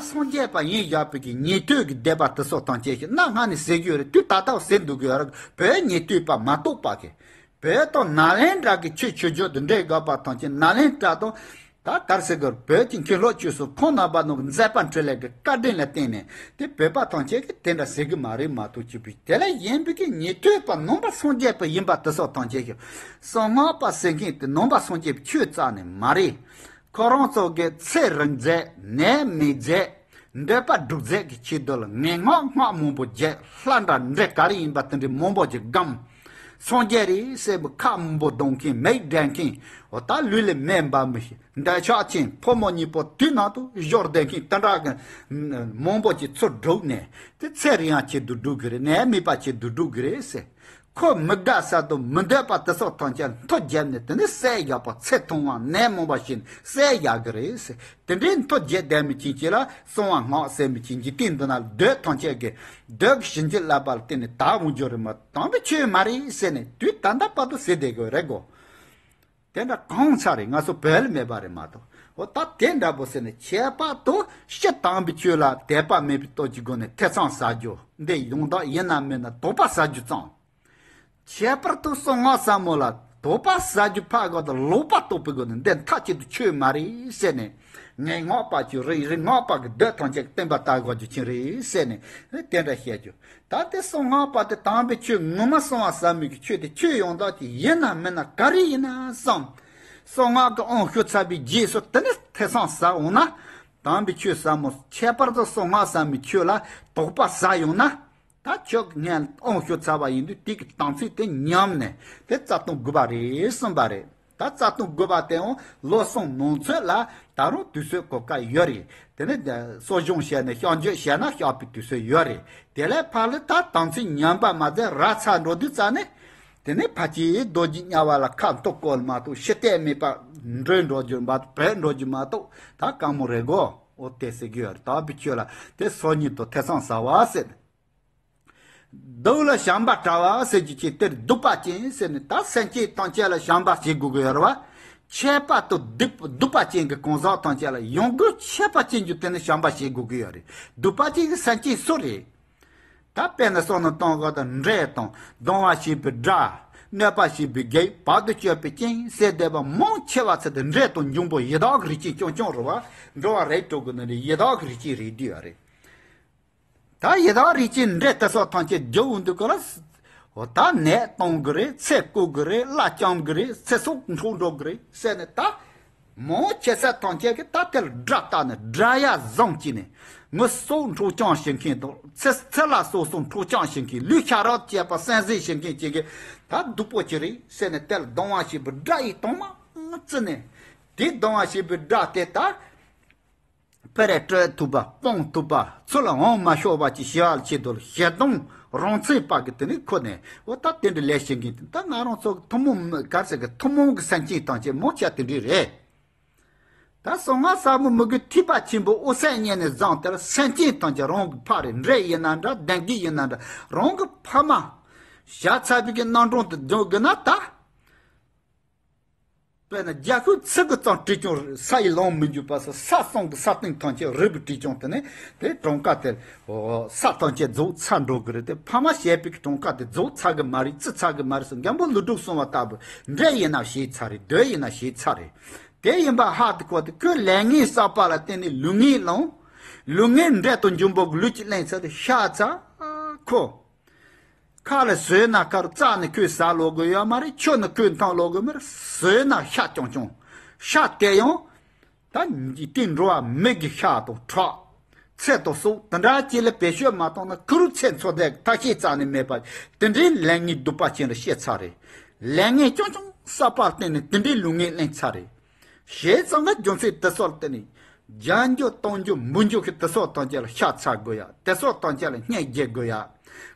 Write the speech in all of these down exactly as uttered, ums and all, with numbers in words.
སངས་རྒྱས་པ་ཡིན་བཞག་པའི་གི་ཉན་ཐོས་ཀྱི་སྡེ་པ་དེ་སོགས་དང་བཅས་ཤིག་གནའ་སྔ་ནས་ཟེར་གྱི་ཡོད་རེད། དུས་ད་ལྟ་ཟེར་འདུག་གི་ཡོད་རེད། བོད་ཉན་ཐོས་པ་མ་གཏོགས་པ་གི་བོད་དང་ནཱ་ལེནྡྲ་གི་ཆོས་ཆོས་བརྒྱུད་དུ་འདྲེས་དགོས་པ་དང་བཅས་ནཱ་ལེནྡྲ་དང་། ད་གར་ཟེར་གི་བོད་ཀྱི་མཁན་སློབ་ཆོས་སུ་ཁོང་རྣམ་པ་རྣམས་ཀྱི་མཛད་པ་འཕྲིན་ལས་ཀྱི་བཀའ་དྲིན་ལ་བརྟེན་ནས་དེ་བོད་པ་དང་བཅས་ཀྱི་དེ་འདྲ་ཟེར་གི་མ་རེད་མ་གཏོགས་ཅི་བྱས་དེ་ལས་གཞན་པའི་གི་ཉན་ཐོས་པ་ནང་པ་སངས་རྒྱས་པ་ཡིན་པ་དེ་སོགས་དང་བཅས་ཀྱི་གསང་སྔགས་པ་ཟེར་མཁན་དེ་ནང་པ་སངས་རྒྱས་པའི་ཆོས་རྩ་ནས་མ་རེད། ཁོ་རང་ཚོ་གི་ཚེ་རིང་མཛད་ནད་མེད་མཛད། འདོད་པ་སྒྲུབ་མཛད་ཀྱི་ཆེད་དུ་ལ་ངན་སྔགས་སྔགས་མང་པོ་བརྒྱབ། ལྷ་འདྲ་འདྲེ་ག་རེ་ཡིན་པ་དེ་འདྲའི་མང་པོ་ཅིག་བསྒོམས། སངས་རྒྱས་རེད་ཟེར་བའི་ཁ་མང་པོ་གཏོང་མཁན་མིག་འདྲེན་མཁན་འོ་ད་ལུས་ལ་མེ་འབར་མི་ཤེས་འདོད་ཆགས་ཅན་ཕོ་མོ་གཉིས་པོ་དུས་ནང་དུ་སྦྱོར་བསྡད་མཁན་དེ་འདྲ་གི་མང་པོ་ཅིག་ཚུར་སྒྲུག་ནས་དེ་ཚེ་རིང་ཡག་ཆེད་དུ་སྒྲུག་གི་རེད། ནད་མེད་པ་ཆེད་དུ་སྒྲུག་གི་རེད་ཟེར། ཁོ་མི་དགའ་ས་དང་མི་འདོད་པ་དེ་སོགས་ཐམས་ཅད་མཐུ་བརྒྱབ་ནས་དེ་ནས་བསད་བཞག་པ་ཚེ་ཐུང་བ་ནད་མང་བ་ཞིག་བསད་བཞག་གི་རེད་ཟེར། དེ་འདྲའི་མཐུ་བརྒྱབ་བསྡད་མི་ཅན་ཅིག་ལ་གསང་བ་སྔགས་ཟེར་མི་ཅན་གྱི་སྟེང་འདི་ན་འདོད་ཐམས་ཅད་ཀྱི་འདོད་ཀྱི་བྱིན་གྱིས་བརླབས་པ་ལ་བརྟེན་ནས་དག་འོང་རྒྱུ་རེད་མ་གཏོགས་དམ་པའི་ཆོས་མ་རེད་ཟེར་ནས་དུས་ད་ལྟ་བར་དུ་ཟེར་བསྡད་དགོས་རེད་གོ། དེ་འདྲ་གང་ཚ་རེད། ང་ཚོ་བོད་ལ་མེད་པ་རེད་མ་གཏོགས། འོ་ད་དེ་འདྲ་པོ་ཟེར་ནས་ཁྱད་པར་དུ་སྤྱིར་དམ་པའི་ཆོས་ལ་དད་པ་མེད་པའི་སྟོབས་ཀྱི་སྒོ་ནས་ཐེ་ཚོམ་ཟ་རྒྱུ་འདི་ཡོང་དག་ཡིན་ན་མིན་ན་དོགས་པ་ཟ་རྒྱུ་ཙམ། ཁྱད་པར་དུ་གསང་སྔགས་ཟབ་མོ་ལ་དོགས་པ་ཟ་རྒྱུ་ཕར་བཞག་སྟེ་ལོག་པ་རྟོགས་པའི་སྒོ་ནས་འདི་མཐའ་གཅིག་ཏུ་ཆོས་མ་རེད་ཟེར་ནས་ངན་སྔགས་པ་ཅིག་རེད། རིག་སྔགས་པ་གི་འདོད་ཐམས་ཅད་ཀྱི་བསྟན་པ་དར་དགོས་རྒྱུ་ཅན་རེད་ཟེར་ནས་དེ་འདྲ་བཤད་རྒྱུ། ད་དེ་གསང་སྔགས་པ་དེ་དམ་པའི་ཆོས་ངོ་མ་གསང་བ་ཟབ་མོའི་གི་ཆོས་དེ་ཆོས་ཡོང་དག་ཅིག་ཡིན་ན་མིན་ན་ག་རེ་ཡིན་ན་བསམ། གསང་སྔགས་ཀྱི་དབང་ཞུ་ཚར་བའི་རྗེས་སུ་དེ་ནས་ཐེ་ཚོམ་ཟ་འོང་ན། དམ་པའི་ཆོས་ཟབ་མོ་ཁྱད་པར་དུ་གསང་སྔགས་ཟབ་མོའི་ཆོས་ལ་དོགས་པ་ཟ་ཡོང་ན། ད་ཁྱོད་ངས་དབང་ཞུ་ཚར་བ་ཡིན་དུས་དེ་གི་དམ་ཚིག་དེ་ཉམས་ནས་དེ་རྩ་ལྟུང་དགུ་པ་རེད་གསུངས་པ་རེད། ད་རྩ་ལྟུང་དགུ་པ་དེའང་ལོ་གསུམ་ནང་ཚུད་ལ་ད་རུང་དུས་ཚོད་གོ་སྐབས་ཡོད་རེད། དེ་ནས་གསོ་སྦྱོང་བྱས་ནས་བཤགས་འཇུག་བྱས་ན་བཤགས་པའི་དུས་ཚོད་ཡོད་རེད། དེ་ལས་ཕར་ལ་ད་དམ་ཚིག་ཉམས་པ་མ་ཟད་ར་ཚ་འགྲོ་དུས་ཙ་ནས། དེ་ནས་ཕལ་ཆེར་རྡོ་རྗེ་དམྱལ་བ་ལ་ཁ་འཐོར་དགོས་མ་གཏོགས་ཤི་གཏད་མེད་པར་འགྲོ་འགྲོ་རྒྱུ་མ་གཏོགས་བྲལ་འགྲོ་རྒྱུ་མ་གཏོགས་ད་དཀའ་མོ་རེད་གོ། འོ་དེ་ཟེར་གྱི་ཡོད་རེད། དམ་པའི་ཆོས་ལ་དེ་སོ་ཉིད་དུ་ཐེ་ཚོམ་ཟ་བ་ཟེར། སྡུག་ལ་བྱམས་པ་བྱ་བ་ཟེར་རྒྱུ་ཅིག་དེར་སྡིག་པ་ཅན་ཟེར་ནས་ད་སེམས་ཅན་ཐམས་ཅད་ལ་བྱམས་པ་བྱེད་དགོས་ཀྱི་ཡོད་རེད་བ། ཁྱད་པར་དུ་སྡིག་སྡིག་པ་ཅན་གྱི་གང་ཟག་ཐམས་ཅད་ལ་ཡོང་སྒོ་ཁྱད་པར་ཅན་གྱི་དེ་ནས་བྱམས་པ་བྱེད་དགོས་ཀྱི་ཡོད་རེད། སྡིག་པ་ཅན་གྱི་སེམས་ཅན་སུ་རེད། ད་དཔེར་ན་བསམ་བློ་གཏོང་དགོས་དང་འདྲེ་དང་སྡང་བ་བྱེད་པའི་དགྲ། གནོད་པ་བྱེད་པའི་བགེགས། བར་དུ་གཅོད་པའི་རྐྱེན་ཟེར་བསྡད་པ་མང་ཆེ་བ་ཚོ་དེ་འདྲེ་དང་འབྱུང་པོ་ཡི་དྭགས་ཀྱི་རིགས་ཅན་རྐྱང་རྐྱང་རེད་བ། འགྲོ་བ་རིགས་དྲུག་གི་ནང་ནས་ཡི་དྭགས་ཀྱི་རིགས་ཅན་རེད་བསྡད་ཡོད་རེད། ད་ཡི་དྭགས་རིགས་ཅན་འདྲེ་དེ་སོགས་ཐམས་ཅད་རྒྱུ་འོང་དུས་སྐབས་ལ། འོ་ད་ནད་གཏོང་གི་རེད། ཚེ་བརྐུ་གི་རེད། བླ་བཅོམ་གི་རེད། ཚེ་སྲོག་འཕྲོག་འགྲོ་གི་རེད་ཟེར་ནས་ད། མང་ཆེ་ས་ཐམས་ཅད་ཀྱིས་ད་དེ་ལ་དགྲ་བཏགས་ནས་དགྲ་ཡ་བཟུང་བྱས་ནས་མི་སྲོག་འཕྲོག་རྐྱང་བྱེད་མཁན་དང་ཚེ་ཚེ་ལ་སོགས་སོགས་འཕྲོག་རྐྱང་བྱེད་མཁན་ལུས་ཤ་རོགས་བཅས་པ་བསད་གཟིགས་བྱེད་མཁན་ཅིག་གིས་ད་སྡུག་པོ་ཅིག་རེད་ཟེར་ནས་དེ་ལ་སྡང་བ་བྱེད་པའི་དགྲ་ཡི་དྭངས་མ་བརྩིས་ནས་དེ་སྡང་བ་བྱེད་པའི་དགྲ་དེ་ད་ཕར་སྤྲོད་ཐུབ་པ་སྤོང་ཐུབ་པ་ཚུར་ལ་འོང་མ་ཤོར་བ་ཅིག་བྱེད་པ་ཆེད་དུ་ཞེ་སྡང་རང་བཙན་པ་གི་དེ་ནས་ཁོ་ནས་འོ་ད་དེ་འདྲ་ལས་བྱེད་མཁན་དེ་ད་ང་རང་ཚོ་གི་ཐུན་མོང་མི་ག་རེ་ཟེར་གི་ཐུན་མོང་གི་སེམས་ཅན་ཐམས་ཅད་མང་ཆེ་དེ་འདྲ་རེད། ད་གསང་སྔགས་ཟབ་མོ་མི་དགོས་ཐེག་པ་ཆེན་པོ་འོད་གསལ་བརྙེས་ནས་བཟུང་སྟེ་སེམས་ཅན་ཐམས་ཅད་རང་གི་ཕ་རེད། འདྲེ་ཡིན་ན་འདྲ། གདོན་བགེགས་ཡིན་ན་འདྲ། རང་གི་ཕ་མ་བྱ་ཚ་བའི་གི་རྣམ་གྲངས་དུ་འཇོག་དགོས་ན་ད། དཔེར་ན་རྒྱ་ཤུག་ཚིག་གི་ཙམ་བྲིས་ཀྱང་ས་ཡི་ལོང་མི་འཇུག་པ་སོགས་ས་གསུམ་གི་ས་སྟེང་ཐམས་ཅད་རིལ་བུ་བྲིས་ཀྱང་དེ་ནས་དེ་གྲངས་ཀ་དེ་ས་ཐམས་ཅད་རྫོགས་ཚར་འགྲོ་གི་རེད། དེ་ཕ་མ་བྱས་པའི་གི་གྲངས་ཀ་དེ་རྫོགས་ཚར་གི་མ་རེད། བརྩི་ཚར་གི་མ་རེད་ཟེར། མགོན་པོ་ཀླུ་སྒྲུབ་གསུངས་པ་ལྟ་བུ་འདྲེ་ཡིན་ན་ཞེད་ཚར་རེད། གདོན་ཡིན་ན་ཞེད་ཚར་རེད། དེ་ཡིན་པ་ཧ་དེ་ཁོ་དེ་ཁོས་ལས་ངན་བསགས་པ་ལ་བརྟེན་ནས་ལུས་ངན་བླངས། ལུས་ངན་འདྲེ་དང་འབྱུང་པོ་གི་ལུས་ཀྱི་བླངས་ཚར་དེ་ཤ་ཚ་ཁོ། ཁ་ལ་ཟོས་ན་ཁར་རྩ་ནས་ཁོས་ཟ་ལོ་དགོས་ཡོད་མ་རེད། ཆུ་ནས་ཁོས་འཐུང་ལོ་དགོས་མ་རེད། ཟོས་ན་ཤ་རྐྱང་རྐྱང་། ཤ་དེ་ཡང་ད་འཇིག་རྟེན་འགྲོ་བ་མི་གི་ཤ་དང་ཁྲག་ཚེ་དང་སྲོག་དེ་འདྲ་ཅིག་ལ་བེད་སྤྱོད་མ་བཏང་ན་ཁུ་རུ་ཚེ་འཚོ་བསྡད་ཐབས་ཤེས་རྩ་ནས་མེད་པ་དེ་འདྲའི་ལས་ངན་གདུག་པ་ཅན་ལ་སྐྱེས་ཚར་རེད། ལས་ངན་རྐྱང་རྐྱང་བསགས་པར་བརྟེན་ནས་དེ་འདྲའི་ལུས་ངན་བླངས་ཚར་རེད། བྱས་ཙང་ང་རྒྱུ་མཚན་དེ་ཚོ་ལ་བརྟེན་ནས་བརྒྱ་འགྱུར་སྟོང་འགྱུར་འབུམ་འགྱུར་གྱི་དེ་ཚོ་ཐམས་ཅད་ལ་ཤ་ཚ་དགོས་ཡ། དེ་ཚོ་ཐམས་ཅད་ལ་སྙིང་རྗེ་དགོས་ཡ།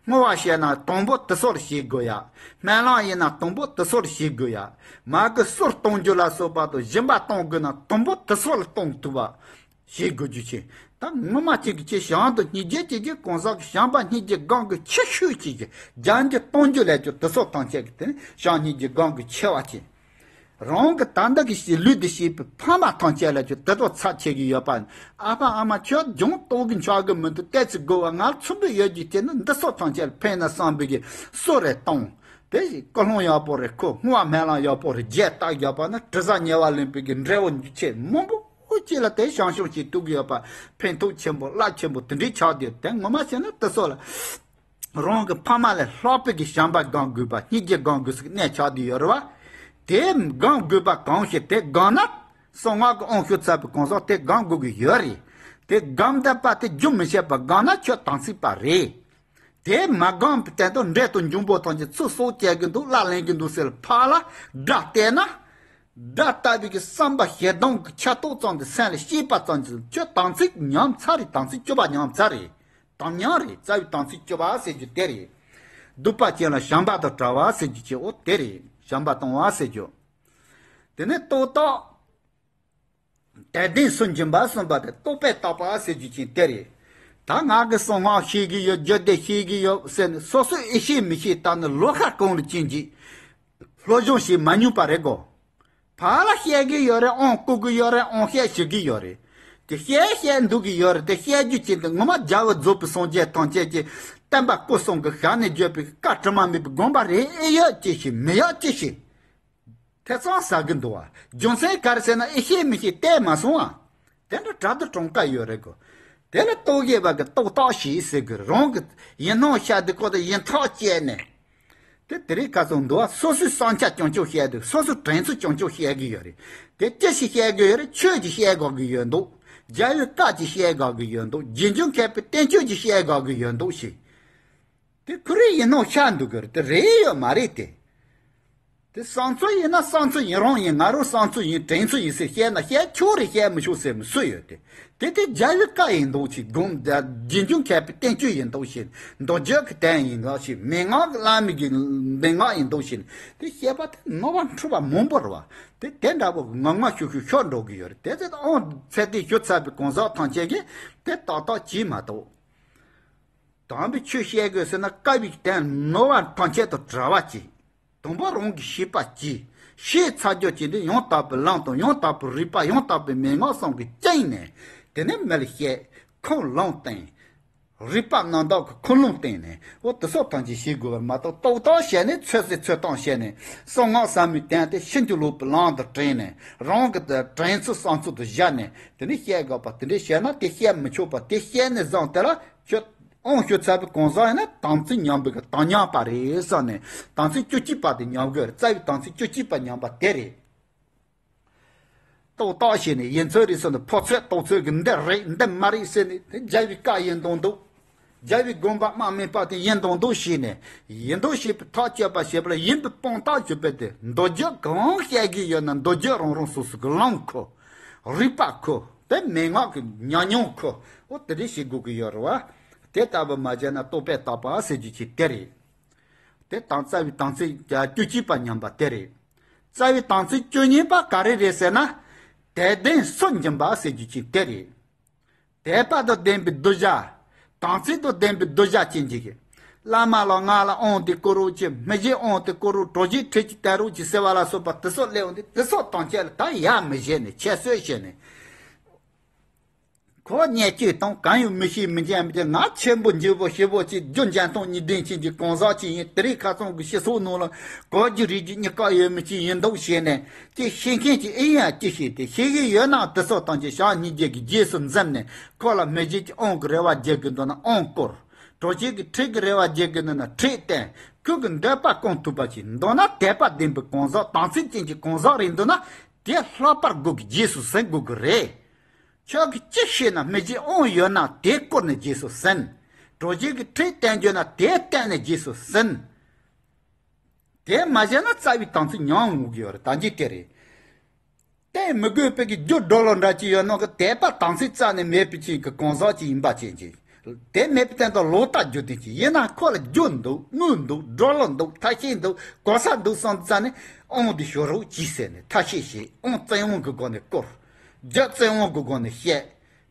བསྔོ་བ་བྱས་ན་དང་པོ་དེ་ཚོ་ལ་བྱེད་དགོས་ཡ། སྨོན་ལམ་ཡིན་ན་དང་པོ་དེ་ཚོ་ལ་བྱེད་དགོས་ཡ། མ་གི་གསུར་གཏོང་རྒྱུ་ལ་སོགས་པ་དང་སྦྱིན་པ་གཏོང་དགོས་ན་དང་པོ་དེ་ཚོ་ལ་གཏོང་ཐུབ་པ་བྱེད་དགོས་རྒྱུ་ཆེ། ད་ངོ་མ་གཅིག་གི་ཆེ་བྱང་དུ་སྙིང་རྗེ་གཅིག་གི་གང་ཟག་གི་བྱམས་པ་སྙིང་རྗེ་སྒོམ་གྱི་ཆེ་ཤོས་གཅིག་གི་བརྒྱ་འགྱུར་སྟོང་འགྱུར་ལས་ཀྱང་དེ་ཚོ་ཐམས་ཅད་ཀྱི་དེ་ནི་བྱམས་སྙིང་རྗེ་སྒོམ་གྱི་ཆེ་བ་ཆེ། རང་གི་ད་ལྟ་གི་ཞིག་ལུས་འདི་ཤེས་པའི་ཕ་མ་ཐམས་ཅད་ལ་ཁྱོད་དེ་དག་ཚབས་ཆེ་གི་ཡོད་པ། ཨ་ཕ་ཨ་མ་ཁྱོད་སྦྱོང་གཏོང་གི་འཆར་གི་མི་འདུག་ལྟས་ཚིག་དགོས་པ་ང་ཚུམ་པོ་ཡོད་རྒྱུ་དེ་ནི་འདི་སོགས་ཐམས་ཅད་ལ་ཕན་ན་བསམ་པའི་གི་སོ་རེ་གཏོང་། དེ་ཞིག་ཀུན་སློང་ཡག་པོ་རེ་ཁོ་སྔོ་བ་སྨན་ལམ་ཡག་པོ་རེ་རྒྱས་བཏབ་ཡག་པ་ན་དྲི་ཟ་ཉེ་བ་ལེན་པའི་གི་འབྲས་བུ་འཇུ་ཆེ་མང་པོ་ཅིག་ལ་དེ་བྱང་ཆུབ་ཅིག་ཐུག་གི་ཡོད་པ། ཕན་ཐོགས་ཆེན་པོ་རླབས་ཆེན་པོ་དེ་འདྲའི་ཆགས་དུས་དེ་ངོ་མ་བྱས་ན་དེ་སོགས་ལ། རང་གི་ཕ་མ་ལས་ལྷག་པའི་གི་བྱམས་པ་སྒོམ་དགོས་པ་སྙིང་རྗེ་སྒོམ་དགོས་ཟེར་གནས་ཆགས་དུས་ཡོད་རེད་བ། དེ་སྒོམ་དགོས་པ་གང་ཞིག་དེ་སྒོམ་ན། གསང་སྔགས་ཀྱི་དབང་ཤུགས་ཚ་བའི་གང་ཟག་དེ་སྒོམ་དགོས་ཀྱི་ཡོད་རེད། དེ་སྒོམ་བསྡད་པ་དེ་རྒྱུན་མི་ཆད་པར་སྒོམ་ན་ཁྱོད་དམ་ཚིག་པ་རེད། དེ་མ་སྒོམ་པའི་སྟེང་དུ་འབྲས་དང་འབྱུང་པོ་ཐམས་ཅད་ཚུར་གསོག་བྱེད་ཀྱི་འདུག་སླར་ལེན་གྱི་འདུག་ཟེར་ཕར་ལ་དགྲ་བལྟས་ན། དགྲ་ལྟ་བུའི་གི་བསམ་པ་ཞེ་སྡང་གི་ཆ་ཏོག་ཙམ་དེ་སེམས་ལ་སྐྱེས་པ་ཙམ་གྱིས་ཁྱོད་དམ་ཚིག་ཉམས་ཚར་རེད། དམ་ཚིག་བཅུ་པ་ཉམས་ཚར་རེད། དམ་ཉམས་རེད། རྩ་བའི་དམ་ཚིག་བཅུ་པ་ཟེར་རྒྱུ་དེ་རེད། སྡིག་པ་ཅན་ལ་བྱམས་པ་དང་བྲལ་བ་ཟེར་རྒྱུ་ཅིག་འོ་དེ་རེད། བྱམས་པ་གཏོང་བ་ཟེར་རྒྱུ། དེ་ནས་རྟོགས་བཏགས། དད་ལྡན་སུ་འབྱིན་པ་གསུངས་པ་དེ་རྟོགས་པས་བཏགས་པ་ཟེར་རྒྱུ་ཅིག་དེ་རེད། ད་ང་གི་གསང་སྔགས་ཤེས་ཀྱི་ཡོད། རྒྱུད་སྡེ་ཤེས་ཀྱི་ཡོད་ཟེར་ནས་སོ་སོས་ཨེ་ཤེས་མི་ཤེས་ལྟར་ནས་ལོ་ཤ་གང་ལ་ཅན་གྱིས་སློབ་སྦྱོང་བྱེད་མ་མྱོང་པ་རེད་གོ། ཕར་ལ་བཤད་ཀྱི་ཡོད་རེད། ཨང་བཀོད་ཀྱི་ཡོད་རེད། ཨང་བཤད་བྱེད་ཀྱི་ཡོད་རེད། དེ་བཤད་བཤད་འདུག་གི་ཡོད་རེད། དེ་བཤད་རྒྱུ་ཅན་དེ་ངོ་མ་རྒྱལ་བ་རྫོགས་པའི་སངས་རྒྱས་ཐམས་ཅད་ཀྱི་བསྟན་པ་སྐུ་གསུང་གི་ཞལ་ནས་བརྗོད་པའི་བཀའ་དྲི་མ་མེད་པའི་དགོངས་པ་རེད། ཨེ་ཡོད་ཅི་ཞིག་མི་ཡོད་ཅི་ཞིག་ཐེ་ཚོམ་ཟ་གི་འདུག་བ། རྒྱུ་མཚན་ག་རེ་ཟེར་ན་ཨེ་ཤེས་མི་ཤེས་བལྟས་མ་སོང་བ། དེ་འདྲ་དྲག་ཏུ་གྲོང་ཁ་ཡོད་རེད་གོ། དེ་ལ་རྟོག་གེ་བ་གི་རྟོག་བཏགས་ཤིག་ཟེར་གི་རང་གི་ཡིན་སྣང་ཤར་དུས་ཁོ་ད་ཡིན་ཐག་བཅད་ནས། དེ་དེ་རིང་ཁ་སང་འདུག་བ། སོ་སོའི་བསམ་འཆར་ཅང་ཅང་བཤད་འདུག་སོ་སོའི་དྲན་ཚུལ་ཅང་ཅང་བཤད་གི་ཡོད་རེད། དེ་ཅི་ཞིག་བཤད་གི་ཡོད་རེད། ཆོས་ཀྱི་བཤད་དགོས་གི་ཡོད་འདུག་རྒྱལ་བའི་བཀའ་ཀྱི་བཤད་དགོས་གི་ཡོད་འདུག་རྗེས་འཇུག་མཁས་པའི་བསྟན་བཅོས་ཀྱི་བཤད་དགོས་གི་ཡོད་འདུག་ཞེས། དེ་ཁོ་རའི་ཡིན་སྣང་ཤར་འདུག་གི་རེད། དེ་རེད་ཡོད་མ་རེད་དེ། དེ་བསམ་ཚུལ་ཡིན་ན་བསམ་ཚུལ་ཡིན། རང་ཡིན། ང་རང་བསམ་ཚུལ་ཡིན། དྲན་ཚུལ་ཡིན་ཟེར་བཤད་ན་བཤད་ཆོག་རེད། བཤད་མི་ཆོག་ཟེར་མི་སུ་ཡོད་དེ། དེ་དེ་རྒྱལ་བའི་བཀའ་ཡིན་མདོག་བྱེད། དགོངས་རྗེས་འཇུག་མཁས་པའི་བསྟན་བཅོས་ཡིན་མདོག་བྱེད། མདོ་རྒྱུད་ཀྱི་དོན་ཡིན་མདོག་བྱེད། མན་ངག་གི་བླ་མའི་གི་མན་ངག་ཡིན་མདོག་བྱེད། དེ་བཤད་པ་དེ་ནོར་བ་འཁྲུལ་བ་མང་པོ་རེད་བ། དེ་དེ་འདྲ་པོ་ངག་ངག་ཤུགས་ཤུགས་ཤོར་འགྲོ་གི་ཡོད་རེད། དེ་ཚེ་ཨང་ཚད་དེ་ཞུ་ཚར་བའི་གང་ཟག་ཐམས་ཅད་ཀྱིས་དེ་ཏག་ཏག་བྱེད་མ་ཐུབ། དམ་པའི་ཆོས་བཤད་དགོས་ཟེར་ན་བཀའ་བའི་དོན་ནོར་བ་ཐམས་ཅད་དང་བྲལ་བ་གྱིས། དང་པོ་རང་གིས་ཤེས་པ་གྱིས། ཤེས་ཚར་རྒྱུ་གྱིས་འདི་ཡང་དག་པའི་ལམ་དང་ཡང་དག་པའི་རིགས་པ་ཡང་དག་པའི་མན་ངག་གསུམ་གྱིས་བཅིངས་ནས། དེ་ནས་མི་ལ་བཤད། ཁུངས་ལུང་བསྟན། རིགས་པ་རྣམ་དག་གི་ཁུངས་ལུང་བསྟན་ནས་འོ་དེ་སོགས་ཐམས་ཅད་ཤེས་དགོས་པར་མ་གཏོགས་རྟོག་བཏགས་བྱས་ནས་ཚོད་བསྲེ་ཚོད་བཏང་བྱས་ནས་གསང་སྔགས་ཟབ་མོའི་དོན་དེ་ཕྱིན་ཅི་ལོག་པའི་ལམ་དུ་དྲངས་ནས་རང་གི་དྲན་ཚུལ་བསམ་ཚུལ་དུ་བཞག་ནས་དེ་ནས་བཤད་དགོས་པ་དེ་འདྲས་བཤད་ན་དེ་བཤད་མི་ཆོག་པ་དེ་བཤད་ནས་བཟུང་དེ་ལ་ཁྱོད། ཨང་ཞུ་ཚར་བའི་གང་ཟག་ཡིན་ན་དམ་ཚིག་ཉམས་པའི་གི་དམ་ཉམས་པ་རེད་བསམ་ནས་དམ་ཚིག་བཅུ་གཅིག་པ་དེ་ཉམས་དགོས་རེད། རྩ་བའི་དམ་ཚིག་བཅུ་གཅིག་པ་ཉམས་པ་དེ་རེད། རྟོག་བཏགས་བྱས་ནས་ཡིན་ཚོད་རེད་ཟེར་ནས་ཕོ་ཚོད་རྟོག་ཚོད་ཀྱི་འདི་རེད་འདི་མ་རེད་ཟེར་ནས་དེ་རྒྱལ་བའི་བཀའ་ཡིན་མདོག་མདོག་རྒྱལ་བའི་དགོངས་པ་དམའ་མོས་པ་དེ་ཡིན་མདོག་མདོག་བྱས་ནས་ཡིན་མདོག་བྱས་པའི་ཐག་གཅོད་པ་བྱེད་པ་ལ་ཡིན་པའི་དཔང་རྟགས་བརྗོད་པ་དེ་མདོ་རྒྱུད་གང་བཤད་ཀྱི་ཡོད་ན་མདོ་རྒྱུད་རང་རང་སོ་སོ་གི་ལམ་ཁོ། རིགས་པ་ཁོ། དེ་མན་ངག་གི་ཉམས་མྱོང་ཁོ། འོ་དེ་འདྲས་བྱེད་དགོས་ཀྱི་ཡོད་རེད་བ། དེ་ལྟ་བུ་མ་བྱས་ན་རྟོགས་པས་བཏགས་པ་ཟེར་རྒྱུ་ཅིག་དེ་རེད། དེ་དང་རྩ་བའི་དམ་ཚིག་བཅུ་གཅིག་པ་ཉམས་པ་དེ་རེད། རྩ་བའི་དམ་ཚིག་བཅུ་གཉིས་པ་ག་རེ་རེད་ཟེར་ན། དད་ལྡན་སུ་འབྱིན་པ་ཟེར་རྒྱུ་ཅིག་དེ་རེད། དད་པ་དང་ལྡན་པའི་གདུལ་བྱ། དམ་ཚིག་དང་ལྡན་པའི་གདུལ་བྱ་ཅན་གྱི། བླ་མ་ལ་ང་ལ་དབང་དེ་བསྐུར་རོགས་གྱིས། མི་བཞི་དབང་དེ་བསྐུར་རོགས། གྲོགས་བཞི་ཁྲིད་ཀྱི་བསྟན་རོགས་གྱིས་ཟེར་བ་ལ་སོགས་པ་དེ་སོགས་སླེབས་འོང་དུས་དེ་སོགས་དང་བཅས་ལ་ད་ཡ་མི་བྱེད་ནས་ཁྱད་གསོད་བྱས་ནས། ཁོ་བརྙས་བཅོས་དང་གང་ཡང་མི་ཤེས་མི་འཇོན་མི་འཇོན། ང་ཆེན་པོ་འཇིགས་པོ་ཞེ་པོ་ཅིག་རྒྱུ་འཇོན་ཐང་གཉིས་ལྡན་ཅན་གྱི་གང་ཟག་ཅིག་ཡིན། དེ་རིང་ཁ་སང་གི་སྤྱི་ཚོགས་ནང་ལ་གོ་རྒྱུ་རིག་རྒྱུ་གཉིས་ཀ་ཡོད་མི་ཅིག་ཡིན་མདོག་བྱས་ནས་ཅིག་ཤེས་མཁན་ཅིག་ཨེ་ཡིན་ཡང་ཅི་ཤེས་ཏེ་ཤེས་ཀྱི་ཡོད་ན་དེ་སོགས་དང་ཅིག་ཞག་ཉིས་བརྒྱ་གི་རྗེས་སུ་འཛིན་ནས་ཁོ་ལ་མི་བཞི་གི་དབང་གི་རེ་བ་རྒྱག་གི་འདུག་ན་དབང་བསྐུར། གྲོགས་བཞི་གི་ཁྲིད་ཀྱི་རེ་བ་རྒྱག་གི་འདུག་ན་ཁྲིད་བསྟན། ཁོ་གི་འདོད་པ་སྐོང་ཐུབ་པ་ཅིག་འདུག་ན་དད་པ་ལྡན་པའི་གང་ཟག་དམ་ཚིག་ཅན་གྱི་གང་ཟག་རེད་འདུག་ན་དེ་ལྷག་པར་སྒོ་གི་རྗེས་སུ་ཟིན་དགོས་ཀྱི་རེད། ཁྱོད་ཀྱིས་ཅི་ཤེས་ན་མི་བཞིའི་དབང་ཡོད་ན་དེ་བསྐུར་ནས་རྗེས་སུ་ཟིན། གྲོགས་བཞི་གི་ཁྲིད་བསྟན་རྒྱུ་ན་དེ་བསྟན་ནས་རྗེས་སུ་ཟིན། དེ་མ་བྱས་ན་རྩ་བའི་དམ་ཚིག་ཉམས་འོང་གི་ཡོད་རེད། ད་འཇིག་དེ་རེད། བསྟན་མི་དགོས་པའི་གི་རྒྱུ་འགྲོ་ལོ་འདྲ་ཅིག་ཡོད་ནོ་གི་དད་པ་དམ་ཚིག་རྩ་ནས་མེད་པའི་ཅིག་གི་གང་ཟག་ཅིག་ཡིན་པ་ཅན་གྱི། དེ་མེད་པའི་སྟེང་དུ་ལོག་ལྟ་རྒྱུ་དེ་ཅིག་ཡིན་ན་ཁོ་ལ་རྒྱུ་འདུག་དངུལ་འདུག་འགྲོ་ལོ་འདུག་ཐབས་ཤེས་འདུག་གོ་ས་འདུག་བསམ་རྩ་ནས་དབང་དེ་ཞུ་རོགས་གྱིས་ཟེར་ནས་ཐབས་ཤེས་བྱེད། དབང་བཙན་དབང་གི་སྒོ་ནས་བསྐུར། རྒྱུ་བཙན་དབང་གི་སྒོ་ནས་བཤད།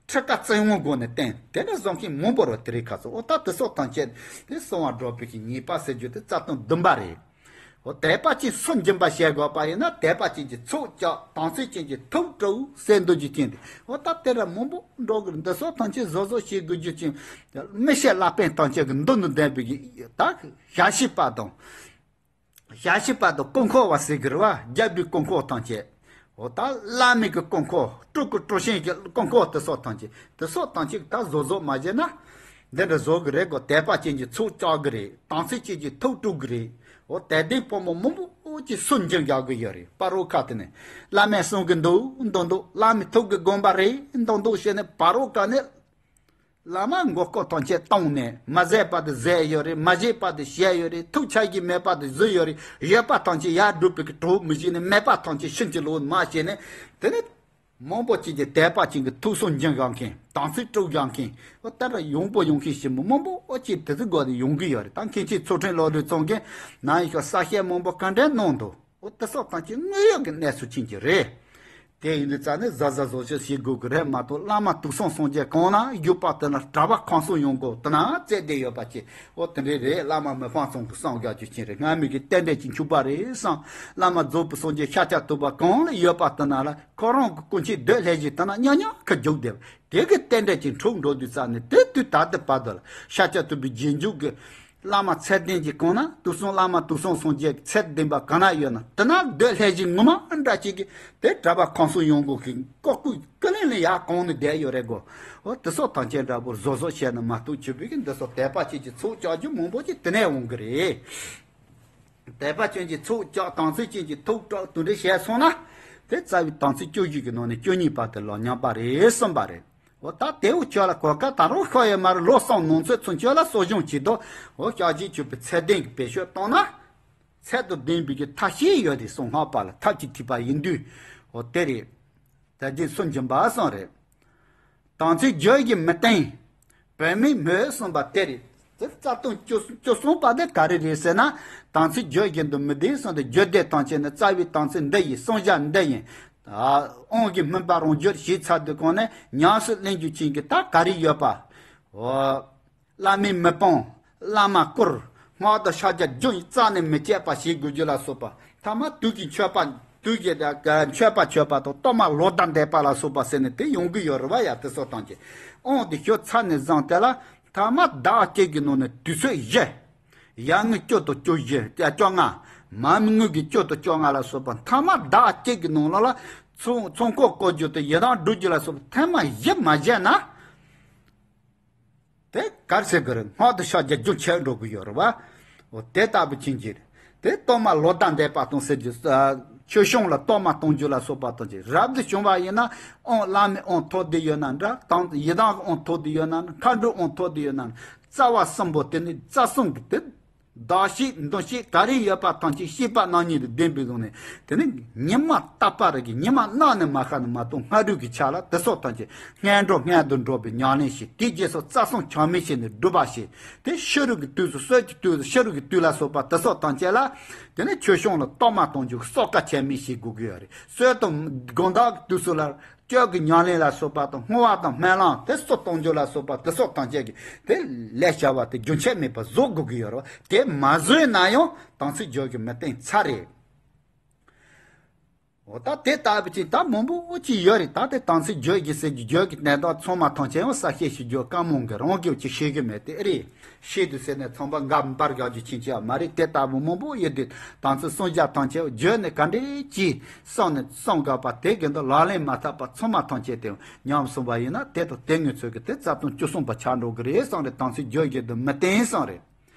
ཁྲི་ཀ་བཙན་དབང་སྒོ་ནས་བསྟན། དེ་ནས་བཟང་མཁན་མང་པོ་རེད། དེ་རིང་ཁ་སང་འོ་ད་དེ་སོགས་དང་བཅས་ཏེ་གསང་བ་སྒྲོག་པའི་གི་ཉེས་པ་ཟེར་རྒྱུ་དེ་རྩ་དོན་བདུན་པ་རེད། འོ་དད་པ་ཅན་སུ་འབྱིན་པ་བྱེད་དགོས་པ་ཡིན་ན། དད་པ་ཅན་གྱི་ཚོགས་བཅག། དམ་ཚིག་ཅན་གྱི་ཐུགས་དཀྲུག་ཟེར་འདོད་རྒྱུ་ཅན་དེ། འོ་ད་དེ་ར་མང་པོ་འགྲོ་གི་རེད། འདི་སོགས་ཐམས་ཅད་བཟོ་བཟོ་བྱེད་དགོས་རྒྱུ་ཅན། མི་ཤེས་ལ་པན་ཐམས་ཅད་ཀྱི་མདུན་དུ་འདོན་པའི་གི་ད་ཞབས་ཕྱི་པ་དང་། ཞབས་ཕྱི་པ་དང་། སྐུ་འཁོར་བ་ཟེར་གི་རེད་བ། རྒྱལ་པོའི་སྐུ་འཁོར་ཐམས་ཅད། འོ་ད་བླ་མའི་གི་སྐུ་འཁོར། སྤྲུལ་སྐུ་སྤྲུལ་གཤེན་གྱི་སྐུ་འཁོར་དེ་སོགས་ཐམས་ཅད། དེ་སོགས་ཐམས་ཅད་ད་བཟོ་བཟོ་མ་བྱས་ན། འདི་འདྲ་བཟོ་གི་རེད་གོ། དད་པ་ཅན་གྱི་ཚོགས་བཅག་གི་རེད། དམ་ཚིག་ཅན་གྱི་ཐུགས་དཀྲུག་གི་རེད། འོ་དད་ལྡན་ཕོ་མོ་མང་པོ་ཅིག་སུན་འབྱིན་རྒྱག་གི་ཡོད་རེད། པ་རོ་ཁ་དེ་ནས་བླ་མས་གསུང་གི་འདུག་འདུག་འདུག་བླ་མའི་ཐུགས་ཀྱི་དགོངས་པ་རེད་འདུག་འདུག་བྱས་ནས་པ་རོ་ཁ་ནས། བླ་མ་མགོ་སྐོར་ཐམས་ཅད་བཏང་ནས། མ་བཟས་པ་དེ་བཟས་ཡོད་རེད། མ་བཞེས་པ་དེ་བཞེས་ཡོད་རེད། ཐུགས་ཆ་གི་མེད་པ་དེ་བཟོས་ཡོད་རེད། ཡོད་པ་ཐམས་ཅད་ཡར་སྒྲུབ་པའི་གི་གྲོགས་མི་བྱེད་ནས། མེད་པ་ཐམས་ཅད་ཕྱིན་ཅི་ལོག་མ་བྱས་ནས། དེ་ནས་མང་པོ་ཅིག་གི་དད་པ་ཅན་གྱི་ཐུགས་སུན་འབྱིན་བཞག་མཁན། དམ་ཚིག་དཀྲུག་བཞག་མཁན། འོ་ད་ལྟ་ཡོང་པོ་ཡོང་མཁན་ཞིག་མང་པོ་ཅིག་དེ་ཚོའི་སྒོ་ནས་ཡོང་གི་ཡོད་རེད། ད་མཁན་ཆེན་ཚུལ་ཁྲིམས་བློ་གྲོས་ཚང་གིས་ནང་ཡི་ཤོག་གསལ་བཤད་མང་པོ་ག་འདྲ་གནང་འདུག་འོ་དེ་སོགས་ཐམས་ཅད་དངོས་ཡོད་ཀྱི་གནས་ཚུལ་ཅན་གྱི་རེད། དེ་ཡིན་དུས་ཙང་ནས་གཟབ་གཟབ་བཟོ་བཅོས་བྱེད་དགོས་ཀྱི་རེད་མ་གཏོགས། བླ་མ་དུག་གསུམ་སངས་རྒྱས་གང་ན་བཞུགས་པ་དེ་ན་གྲྭ་པ་གང་སོང་ཡོང་གོ་དེ་ན་བཙལ་བསྡད་ཡོད་པ་ཅིག་འོ་དེ་འདྲས་རེད། བླ་མ་མི་ཕམ་ཚང་གི་གསུང་རྒྱག་རྒྱུ་ཅན་རེད། སྔ་མོ་གི་རྟེན་འབྲེལ་གྱི་འཆུག་པ་རེད་བསམ། བླ་མ་རྫོགས་པའི་སངས་རྒྱས་ཤཱཀྱ་ཐུབ་པ་གང་ལ་ཡོད་པ་དེ་ན་ལ་ཁོ་རང་གི་སྐུ་མཆེད་འདོད་ལྷས་བཞེས་དེ་ན་ཉག་ཉག་གི་རྒྱུག་བསྡད་པ། དེ་གི་རྟེན་འབྲེལ་གྱི་འཁྲུག་འགྲོ་དུས་ཙང་ནས། དེ་དུས་ད་ལྟ་བར་དུ་ལ་ཤཱཀྱ་ཐུབ་པའི་རྗེས་འཇུག་གི་བླ་མ་ཚད་ལྡན་གྱི་གང་ན་དུག་གསུམ། བླ་མ་དུག་གསུམ་སངས་རྒྱས་ཚད་ལྡན་པ་གང་ན་ཡོད་ན། དེ་ན་འདོད་ལྷས་བཞེས་ངོ་མ་འདྲ་ཅིག་གི་དེ་གྲྭ་པ་གང་སོང་ཡོང་གོ་གི་ཀོ་ཀུ་ཀུ་ལེན་ལེན་ཡག་གང་ནས་བསྡད་ཡོད་རེད་གོ། འོ་དེ་སོགས་ཐམས་ཅད་འདྲ་པོ་བཟོ་བཟོ་བྱས་ན་མ་གཏོགས། ཆོས་པའི་གི་འདི་སོགས་དད་པ་ཅན་གྱི་ཚོགས་བཅག་རྒྱུ་མང་པོ་ཅིག་དེ་ནས་འོང་གི་རེད། དད་པ་ཅན་གྱི་ཚོགས་བཅག། དམ་ཚིག་ཅན་གྱི་ཐུགས་དཀྲུག་དེ་འདྲ་བྱས་སོང་ན། དེ་རྩ་བའི་དམ་ཚིག་བཅུ་བཞི་གི་ནང་ནས་བཅུ་གཉིས་པ་དེ་ལོག་ཉམས་པ་རེད་གསུངས་པ་རེད། འོ་ད་དེ་འུ་ཆོ་ལ་གོ་སྐབས་ད་རུང་ཤོར་ཡོད་མ་རེད། ལོ་གསུམ་ནང་ཚུད་ཚུན་ཆོད་ལ་གསོ་སྦྱོང་བྱེད་དོ། འོ་ཞག་གཅིག་ཆོས་པའི་ཚད་ལྡན་གྱི་བེད་སྤྱོད་བཏང་ན། ཚད་དང་ལྡན་པའི་གི་ཐབས་ཤེས་ཡོད་དེ་གསུང་སྔགས་པ་ལ་ཐབས་ཀྱིས་ཐུབ་པ་ཡིན་དུས། འོ་དེ་རེད། དད་ཅན་སུན་འབྱིན་པ་གསུངས་རེད། དམ་ཚིག་རྒྱུད་ཀྱི་མི་བརྟན། བུད་མེད་མོད་གསུངས་པ་དེ་རེད། དེ་རྩ་དོན་བཅུ་བཅུ་གསུམ་པ་དེ་ག་རེ་རེད་ཟེར་ན། དམ་ཚིག་རྒྱུད་བཞིན་དུ་མི་ལྡན་གསུངས་ཏེ། རྒྱུད་སྡེ་ཐམས་ཅད་ནི་རྩ་བའི་དམ་ཚིག་འདི་ཡིན། བསྲུང་བྱ་འདི་ཡིན། ཨ་དབང་གི་སྨིན་པ་རང་རྒྱུད་ཞེས་ཚར་དུས་གང་ནས་ཉམས་སུ་ལེན་རྒྱུ་ཅན་གྱི་ད་ག་རེ་ཡོད་པ། འོ། བླ་མའི་མི་སྤང་། བླ་མ་བཀུར། སྔགས་དང་ཕྱག་རྒྱ་རྒྱུན་རྩ་ནས་མི་བཅད་པ་ཞིག་དགོས་རྒྱུ་ལ་སོགས་པ། ཐ་མ་དུས་ཀྱི་མཆོད་པ། དུས་ཀྱི་མཆོད་པ་མཆོད་པ་དང་གཏོར་མ་ལོ་ཟླ་འདས་པ་ལ་སོགས་པ་ཟེར་ནས་དེ་ཡོང་གི་ཡོད་རེད་བ་ཡ། དེ་སོགས་ཐམས་ཅད་དབང་དུ་ཞུགས་ཚར་ནས་བཟུང་སྟེ་ལ། ཐ་མ་ཟླ་གཅིག་གི་ནང་ནས་དུས་ཚོད་བཞི། ཡར་ངོའི་བཅུ་དང་བཅུ་བཞི། བཅོ་ལྔ། མར་ངོའི་བཅུ་དང་བཅོ་ལྔ་ལ་སོགས་པ། ཐ་མ་ཟླ་གཅིག་གི་ནང་ལ་ལ་ཚོགས་ཚོགས་འཁོར་བསྐོར་རྒྱུ་དང་ཡི་དམ་སྒྲུབ་རྒྱུ་ལ་སོགས་པ་ཐེངས་མ་བཞི་མ་བྱས་ན། དེ་ག་རེ་ཟེར་གི་རེད། སྔགས་དང་ཕྱག་རྒྱ་རྒྱུན་ཆད་འགྲོ་གི་ཡོད་རེད་བ། འོ་དེ་ལྟ་བུ་ཕྱིན་གྱི་རེད། དེ་གཏོར་མ་ལོ་ཟླ་འདས་པ་གཏོང་ཟེར་རྒྱུ། ཨ་ཆོས་སྐྱོང་ལ་གཏོར་མ་གཏོང་རྒྱུ་ལ་སོགས་པ་གཏོང་རྒྱུ། རབ་ཏུ་བྱུང་བ་ཡིན་ན་དབང་བླ་མའི་དབང་ཐོབ་བསྡད་ཡོད་ན་འདྲ། དང་ཡི་དམ་གྱི་དབང་ཐོབ་བསྡད་ཡོད་ན་འདྲ། མཁའ་འགྲོའི་དབང་ཐོབ་བསྡད་ཡོད་ན་འདྲ། རྩ་བ་གསུམ་པོ་དེ་ནི་རྩ་གསུམ་གྱི་དེ། བདག་བསྐྱེད་འདུམ་བསྐྱེད་ག་རེ་ཡོད་པ་ཐམས་ཅད་བསྐྱེད་པ་རྣམ་གཉིས་དང་ལྡན་པའི་སྒོ་ནས། དེ་ནི་ཉི་མ་རྟག་པ་རེ་གི་ཉི་མ་གནག་ནས་མ་ཤར་ན་མ་གཏོགས། སྔ་དྲོ་གི་ཆ་ལ་དེ་སོགས་ཐམས་ཅད་སྔ་དྲོ་སྔ་དྲོ་འགྲོ་བའི་ཉམས་ལེན་བྱེད། དེའི་རྗེས་སུ་རྩ་གསུམ་ཆག་མེད་བྱས་ནས་སྒྲུབ་པ་བྱེད། དེ་ཕྱི་རུ་གི་དུས་སུ་གསོལ་གྱི་དུས་སུ་ཕྱི་རུ་གི་དུས་ལ་སོགས་པ་དེ་སོགས་ཐམས་ཅད་ལ། དེ་ནི་ཆོས་སྐྱོང་ལ་གཏོར་མ་གཏོང་རྒྱུ་གསོལ་ཁ་ཆད་མེད་བྱེད་དགོས་ཀྱི་ཡོད་རེད། གསོལ་དང་དགོང་དག་གི་དུས་སུ་ལ། སྐྱབས་ཀྱི་ཉམས་ལེན་ལ་སོགས་པ་དང་། བསྔོ་བ་དང་སྨོན་ལམ་དེ་སོགས་གཏོང་རྒྱུ་ལ་སོགས་པ་དེ་སོགས་ཐམས་ཅད་ཀྱི་དེ་ལས་བྱ་བ་དེ་རྒྱུན་ཆད་མེད་པར་བཟོ་དགོས་ཀྱི་ཡོད་རེད། དེ་མ་བཟོས་ན་ཡང་དམ་ཚིག་རྒྱུད་ཀྱི་མི་བརྟན་ཚར་རེད། འོ་ད་དེ་ལྟ་བུ་ཅིག་ད་མང་པོ་ཅིག་ཡོད་རེད། ད་དེ་དམ་ཚིག་རྒྱུད་ཀྱི་ཟེར་རྒྱུ་རྒྱུད་ཀྱི་གནས་སྟངས་ཚང་མ་ཐམས་ཅད་ཡང་གསལ་བཤད་ཞུ་རྒྱུ་དཀའ་མོ་གི་རང་གིས་ཅིག་ཤེས་ཀྱི་མེད་དེ་ཨེ་རེད། ཤེས་དུས་ཟེར་ནས་ཚང་མ་འགབ་འབར་རྒྱག་རྒྱུ་ཕྱིན་ཆད་མ་རེད། དེ་ལྟ་བུ་མང་པོ་ཡོད་དུས་དམ་ཚིག་སྲུང་བྱ་ཐམས་ཅད་རྒྱུད་ནས་ག་འདྲས་ཀྱིས་བསམ་ནས་བསམ་དགོས་པ་དེ་གི་འདི་ལག་ལེན་མ་ཐེབས་པ་ཚང་མ་ཐམས་ཅད་དེ་ཉམས་སོང་བ་ཡིན་ན། དེ་དང་དེ་ངེད་ཚོ་གི་དེ་རྩ་དོན་བཅུ་གསུམ་པ་ཆགས་འགྲོ་གི་རེད་བསམ་རེད། དམ་ཚིག་རྒྱུད་ཀྱི་འདི་མི་བརྟན་བསམ་རེད།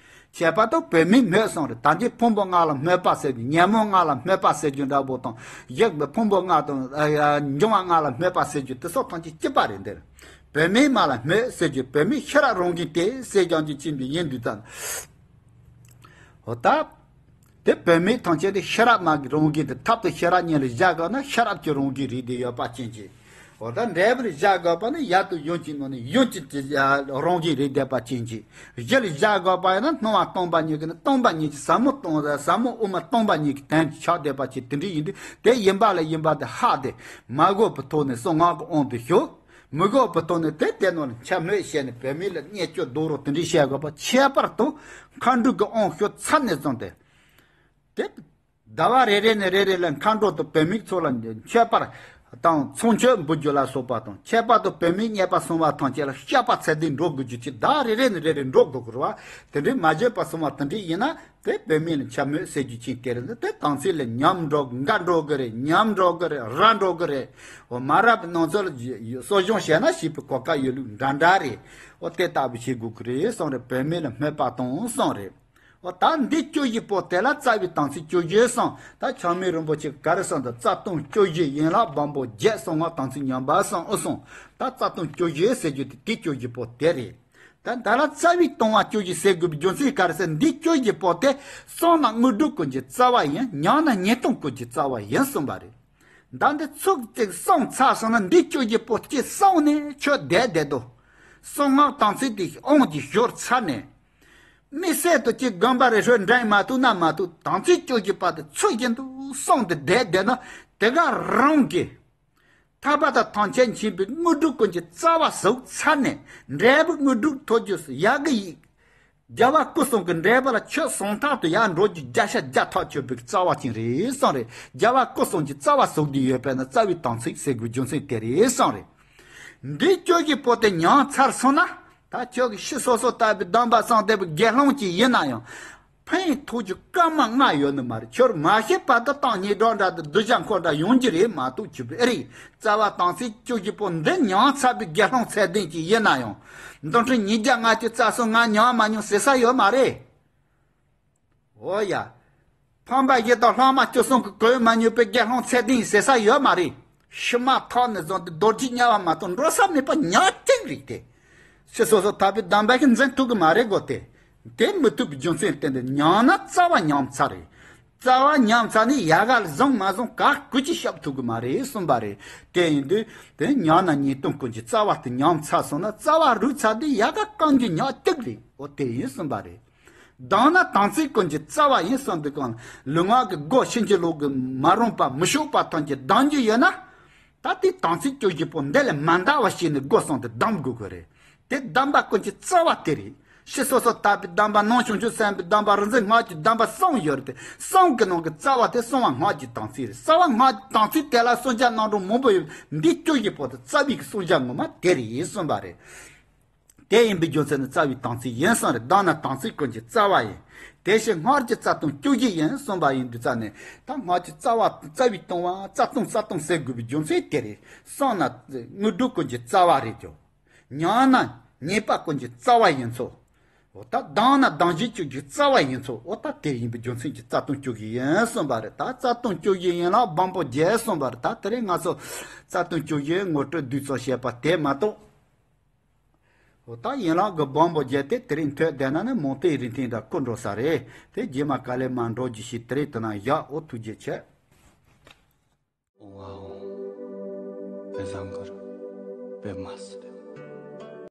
ཁྱད་པར་དུ་བུད་མེད་སྨོད་བསམ་རེད། ད་འདི་ཕུང་པོ་ལྔ་ལ་སྨོད་པ་ཟེར་གྱི། ཉོན་མོངས་ལྔ་ལ་སྨོད་པ་ཟེར་རྒྱུ་འདྲ་པོ་དང་། ཡིད་ཀྱི་ཕུང་པོ་ལྔ་དང་ཨ་ཨ་འབྱུང་བ་ལྔ་ལ་སྨོད་པ་ཟེར་རྒྱུ་དེ་སོགས་ཐམས་ཅད་གཅིག་པ་རེད་འདིར། བུད་མེད་མ་ལ་སྨོད་ཟེར་རྒྱུ་བུད་མེད་ཤེས་རབ་རང་བཞིན་ཏེ་ཟེར་ཀྱང་རྒྱུ་ཅན་པའི་ཡིན་དུས་ཙང་། འོ་ད། དེ་བུད་མེད་ཐམས་ཅད་དེ་ཤེས་རབ་མ་གི་རང་བཞིན་དེ་ཐབས་དང་ཤེས་རབ་གཉིས་ལ་བཞག་དགོས་ན་ཤེས་རབ་ཀྱི་རང་བཞིན་རིགས་དེ་ཡོད་པ་ཅན་གྱི། འོ་ད་འབྲས་བུ་ལ་བཞག་དགོས་པ་ནི་ཡུལ་དང་ཡུལ་གྱི་ནང་ནས་ཡུལ་གྱི་དེ་རང་བཞིན་རིགས་ལྡན་པ་ཅན་གྱི། གཞི་ལ་བཞག་དགོས་པ་ཡིན་ན་སྣང་བ་སྟོང་པ་ཉིད་ཀྱི་ནི་སྟོང་པ་ཉིད་ཀྱི་ཟབ་མོ་སྟོང་ཟབ་མོ་དབུ་མ་སྟོང་པ་ཉིད་ཀྱི་དོན་གྱི་ཆགས་བསྡད་པ་ཅན་དེ་འདྲ་ཡིན་དུས། དེ་ཡིན་པ་ལ་ཡིན་པ་དེ་ཧ་དེ་མ་གོ་བའི་ཐོག་ནས་གསང་སྔགས་ཀྱི་དབང་དུ་ཞུགས། མི་གོ་བའི་ཐོག་ནས་དེ་དེ་ནང་ལ་འཕྱ་སྨོད་བྱས་ནས་བུད་མེད་ལ་བརྙས་བཅོས་རྡོག་རོགས་དེ་འདྲ་བྱས་དགོས་པ། ཁྱད་པར་དུ་མཁའ་འགྲོ་གི་དབང་ཞུ་ཚར་ནས་བཟུང་སྟེ། དེ། ཟླ་བ་རེ་རེ་ནས་རེ་རེ་ལ་མཁའ་འགྲོ་དང་བུད་མེད་ཚོ་ལ་མཆོད་པ་དང་ཚོགས་མཆོད་འབུལ་རྒྱུ་ལ་སོགས་པ་དང་། ཁྱད་པར་དུ་བུད་མེད་རྙེད་པར་སོང་བ་ཐམས་ཅད་ལ་བཤགས་པ་ཚད་ལྡན་འགྲོ་དགོས་རྒྱུ་ཅིག་ཟླ་རེ་རེ་ནས་རེ་རེ་འགྲོ་དགོས་ཀྱི་རེད་བ། དེ་འདྲའི་མ་བརྗོད་པར་སོང་བ་དེ་འདྲའི་ཡིན་ན། དེ་བུད་མེད་ལ་འཕྱ་སྨོད་ཟེར་རྒྱུ་ཅན་དེ་རེད། འདི་དེ་དམ་ཚིག་ལ་ཉམས་འགྲོ་འགའ་འགྲོ་གི་རེད། ཉམས་འགྲོ་གི་རེད། ར་འགྲོ་གི་རེད། འོ་མ་རབས་ནང་ཚོ་ལ་གསོ་སྦྱོང་བྱས་ན་ཤེས་པའི་གོ་སྐབས་ཡོད་ལུགས་འདྲ་འདྲ་རེད། འོ་དེ་ལྟ་བུ་བྱེད་དགོས་ཀྱི་རེད་གསུངས་རེད། བུད་མེད་ལ་སྨོད་པ་དང་གསུངས་རེད། འོ་ད་འདི་བཅུ་བཞི་པོ་དེ་ལ་རྩ་བའི་དམ་ཚིག་བཅུ་བཞི་གསུངས། ད་ཆགས་མེད་རིན་པོ་ཆེ་ག་རེ་གསུངས་འདུག་རྩ་ལྟུང་བཅུ་བཞི་ཡན་ལག་སྦོམ་པོ་བརྒྱད་གསང་སྔགས་དམ་ཚིག་ཉམས་པ་གསུངས། ཨོ་གསུངས། ད་རྩ་ལྟུང་བཅུ་བཞི་ཟེར་རྒྱུ་དེ་དེ་བཅུ་བཞི་པོ་དེ་རེད། ད་ད་ལ་རྩ་བའི་ལྟུང་བ་བཅུ་བཞི་ཟེར་དགོས་པའི་རྒྱུ་མཚན་ག་རེ་ཟེར། འདི་བཅུ་བཞི་པོ་དེ་བསྲུངས་ན་དངོས་གྲུབ་ཀུན་གྱི་རྩ་བ་ཡིན། ཉམས་ན་ཉེས་ལྟུང་ཀུན་གྱི་རྩ་བ་ཡིན་གསུངས་པ་རེད། ད་འདི་ཚིག་གཅིག་བསྲུངས་ཚར་སོང་ན། འདི་བཅུ་བཞི་པོ་གཅིག་བསྲུངས་ནས་ཁྱོད་བསྡད་བསྡད་དོ། གསང་སྔགས་དམ་ཚིག་དེ་དབང་གིས་ཤོར་ཚར་ནས། དམིགས་བསལ་དུ་གཅིག་དགོན་པ་རེ་ཧྲོ་འདྲེན་མ་ཐུབ་ན་མ་ཐུབ། དམ་ཚིག་བཅུ་བཞི་པ་དེ་ཚུལ་བཞིན་དུ་བསྲུངས་ཏེ་བསྡད་བསྡད་ན། དེ་ག་རང་གིས་ཐར་པ་དང་ཐམས་ཅད་མཁྱེན་པའི་དངོས་གྲུབ་ཀུན་གྱི་རྩ་བ་ཟུག་ཚར་ནས། འབྲས་བུ་དངོས་གྲུབ་ཐོབ་རྒྱུ་ཡག་གི་ཡིག་རྒྱལ་བ་སྐུ་གསུམ་གྱི་འབྲས་བུ་ལ་ཆོས་ཟུང་ཐག་ཏུ་ཡར་འགྲོ་རྒྱུ་བརྒྱ་ཆ་བརྒྱ་ཐག་ཆོད་པའི་རྩ་བ་ཅན་རེད་གསུངས་རེད། རྒྱལ་བ་སྐུ་གསུམ་གྱི་རྩ་བ་ཟུག་དེ་ཡོད་པས་ན་རྩ་བའི་དམ་ཚིག་ཟེར་དགོས་རྒྱུ་མཚན་དེ་རེད་གསུངས་རེད། འདི་བཅུ་བཞི་པོ་དེ་ཉམས་ཚར་སོང་ན། ད་ཁྱོད་ཀྱིས་ཕྱི་སོ་སོ་ལྟ་བུའི་སྡོམ་པ་བསྲུངས་བསྡད་པའི་དགེ་སློང་ཅིག་ཡིན་ན་ཡང་། ཕན་ཐོགས་རྒྱུ་སྐར་མ་ལྔ་ཡོད་ནི་མ་རེད། ཁྱོད་མ་ཤེས་པ་དུ་བཏང་ཉེས་སྒྲོག་འདྲ་དུ་གདུལ་བྱ་འཁོར་འདྲ་ཡོང་རྒྱུ་རེད་མ་གཏོགས། ཆུ་བོའི་ཨེ་རེད། རྩ་བ་དམ་ཚིག་བཅུ་བཞི་པོ་འདི་ཉམས་ཚར་བའི་དགེ་སློང་ཚད་ལྡན་ཅིག་ཡིན་ན་ཡང་། འདུལ་ཁྲིམས་ཉིས་བརྒྱ་ལྔ་བཅུ་རྩ་གསུམ་ང་ཉམས་མ་མྱོང་ཟེར་ས་ཡོད་མ་རེད། འོ་ཡ། ཕམ་པ་བཞི་དང་ལྷག་མ་བཅུ་གསུམ་གྱིས་གོས་མ་མྱོང་པའི་དགེ་སློང་ཚད་ལྡན་ཟེར་ས་ཡོད་མ་རེད། ཕྱི་མ་ཐོག་ནས་བཟུང་སྟེ་རྡོ་རྗེ་དམྱལ་བ་མ་གཏོགས་འགྲོ་ས་མེད་པ་ཉག་གཅིག་རེད་དེ། ཕྱི་སོ་སོ་ཐར་པའི་སྡོམ་པ་གིས་འཛིན་ཐུབ་ཀྱི་མ་རེད་གོ་དེ། དེ་མི་ཐུབ་པའི་རྒྱུ་མཚན་བརྟེན་ཏེ་ཉམས་ན་རྩ་བ་ཉམས་ཚར་རེད། རྩ་བ་ཉམས་ཚར་ནས་ཡལ་ག་ལ་བཟུང་མ་བཟུང་ག་གུ་ཅི་ཤབ་ཐུབ་ཀྱི་མ་རེད་གསུངས་པ་རེད། དེ་ཡིན་དུས་དེ་ཉམས་ན་ཉེས་ལྟུང་ཀུན་གྱི་རྩ་བ་དེ་ཉམས་ཚར་སོང་ན། རྩ་བ་རུལ་ཚར་དུས་ཡལ་ག་བསྐམ་རྒྱུ་ཉག་གཅིག་རེད། འོ་དེ་ཡིན་གསུངས་པ་རེད། སྡང་ན་དམ་ཚིག་ཀུན་གྱི་རྩ་བ་ཡིན་གསུངས་དུས་གང་ལ། ལུས་ངག་གི་སྒོ་ཕྱིན་ཅི་ལོག་གི་མ་རུངས་པ་མི་ཞུགས་པ་ཐམས་ཅད་སྡང་རྒྱུ་ཡོད་ན། ད་དེ་དམ་ཚིག་བཅུ་བཞི་པོ་འདི་ལས་མ་འདའ་བ་བྱས་ནས་སྒོ་བསྲུངས་ཏེ་སྡོམ་དགོས་ཀྱི་རེད། དེ་སྡོམ་པ་ཀུན་གྱི་རྩ་བ་དེ་རེད། ཕྱི་སོ་སོ་ཐར་པའི་སྡོམ་པ། ནང་བྱང་ཆུབ་སེམས་དཔའི་སྡོམ་པ། རིག་འཛིན་སྔགས་ཀྱི་སྡོམ་པ་གསུམ་ཡོད་རེད་དེ། གསུམ་གྱི་ནང་གི་རྩ་བ་དེ་གསང་བ་སྔགས་ཀྱི་དམ་ཚིག་རེད། གསང་བ་སྔགས་ཀྱི་དམ་ཚིག་དེ་ལ་གསུམ་ཆ་རྣམ་གྲངས་མང་པོ་ཡོད། འདི་བཅུ་བཞི་པོ་དེ་རྩ་བའི་གི་གསུམ་ཆ་ངོ་མ་དེ་རེད་གསུངས་པ་རེད། དེ་ཡིན་པའི་རྒྱུ་མཚན་ནི་རྩ་བའི་དམ་ཚིག་ཡིན་གསུངས་རེད། སྡང་ན་དམ་ཚིག་ཀུན་གྱི་རྩ་བ་ཡིན། དེ་བཞིན་སྔགས་ཀྱི་རྩ་ལྟུང་བཅུ་བཞི་ཡིན་གསུངས་པ་ཡིན་དུས་ཙ་ནས། ད་སྔགས་ཀྱི་རྩ་བ་རྩ་བའི་ལྟུང་བ་རྩ་ལྟུང་རྩ་ལྟུང་ཟེར་དགོས་པའི་རྒྱུ་མཚན་དེ་རེད། བསྲུངས་ན་དངོས་གྲུབ་ཀུན་གྱི་རྩ་བ་རེད་ཀྱང་། ཉམས་ན་ཉེས་པ་ཀུན་གྱི་རྩ་བ་ཡིན་ཚོ། འོ་ད་སྡང་ན་སྡང་བྱེད་ཀུན་གྱི་རྩ་བ་ཡིན་ཚོ། འོ་ད་དེ་ཡིན་པའི་རྒྱུ་མཚན་གྱིས་རྩ་ལྟུང་བཅུ་བཞི་ཡིན་གསུངས་པ་རེད། ད་རྩ་ལྟུང་བཅུ་བཞི་ཡན་ལག་སྦོམ་པོ་བརྒྱད་གསུངས་པ་རེད། ད་དེ་རིང་ང་ཚོ་རྩ་ལྟུང་བཅུ་བཞི་ངོ་སྤྲོད་བསྡུས་ཙམ་བྱས་པ་དེ་མ་གཏོགས། འོ་ད་ཡན་ལག་གི་སྦོམ་པོ་བརྒྱད་དེ་དེ་རིང་ཐོས་བསྡད་ན་ནི་མུ་སྟེགས་རིགས་མཐུན་འདྲ་ཁུར་འགྲོ་ས་རེད། དེ་རྗེས་མ་ག་ལེར་མར་འགྲོ་རྒྱུ་ཞིག་དེ་རིང་དེ་ན་བཞག་འོ་ཐུགས་རྗེ་ཆེ། ཨོང་ཨ་ཨོང་། བེ་བཟང་གུ་རུ། བེ་མ་སི།